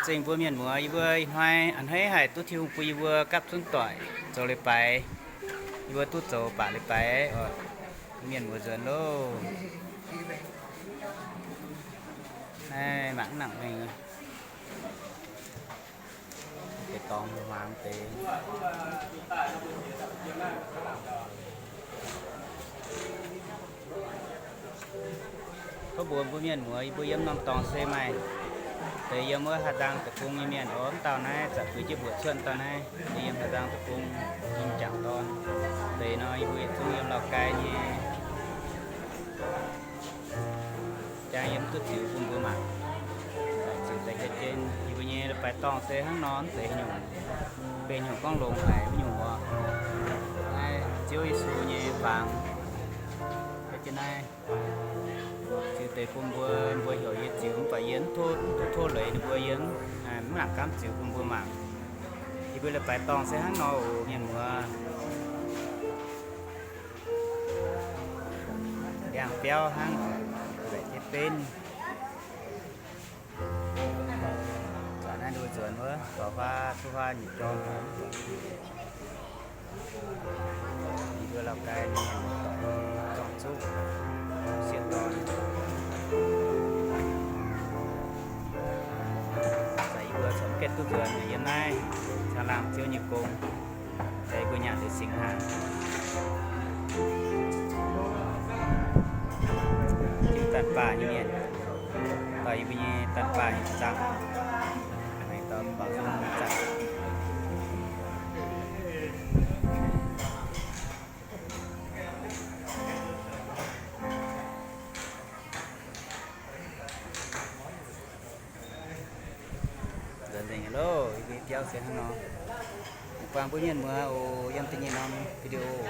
Zengh mbuo mienh muoz, yie mbuo ih hnoi a'hneiv haic duqv Tin-Hungh bun yie mbuo gapv zunv doic zoux leiz-baaix. Yie mbuo duqv zoux baac leiz-baaix oc. Mienh muoz nzuonx loh. Naaiv mangc nangc mengh. Deix dorngx hmuangx deix. Tov mbuox mbuo mienh muoz, yie mbuo yiem norm dorngx se maaih deix yiem wuov Haaix Nzang Deic-Bung nyei mienh oc. Mv dauh naaiv zanc guix jienv mbuoqc cuotv dauh naaiv, deix yiem Haaix Nzang Deic-Bung nyei m'jangc dorn. Deix nor yie mbuo yietc zungv yiem Lauh Gai nyei. Jangx yiem duqv ziux bun mbuo mangc. Ziux deix jien-jien, yie mbuo nyei leiz-baaix dorngh se hnangv nor, mv zeiz nyungc, mv benx nyungc gorngv longx haic wuov nyungc oc. Naaiv Ziouv Yesu nyei fangx. Jien naaiv ziux deix bun mbuo, mbuo heuc yie ziux, mv baac yie mv tov, mv duqv tov leiz ninh mbuo, yie mv, mv nangc gaamv ziux bun mbuo mangc. Yie mbuo leiz-baaix dorngh se hnangv nor oc, mienh muoz. Ndiangx biauv hnangv, mbaeqc jienv benv. Zanc naaiv nduov nzuonx wuov, dorh huaav, duqv huaav nyei jorm. Yie mbuo Lauh Gai mienh zorng zuqv sieqv dorn. Zaaix yie mbuo corc gaeqv duqv nzuonx yiem naaiv caangh laangh Ziouv nyei gong. Daaih yie mbuo nyanc liuz singx hnaangx. Jienv daaih baac nyei mienh, dorh yie mbuo nyei daaih baac nyei zaangc, mangc dorh baaux nzung nyei zaangc. Nzuonx nzengc loh, yie mbuo biauv se hnangv nor. Buangh mbuo mienh muoz oc, yiem da'nyeic norm video oc.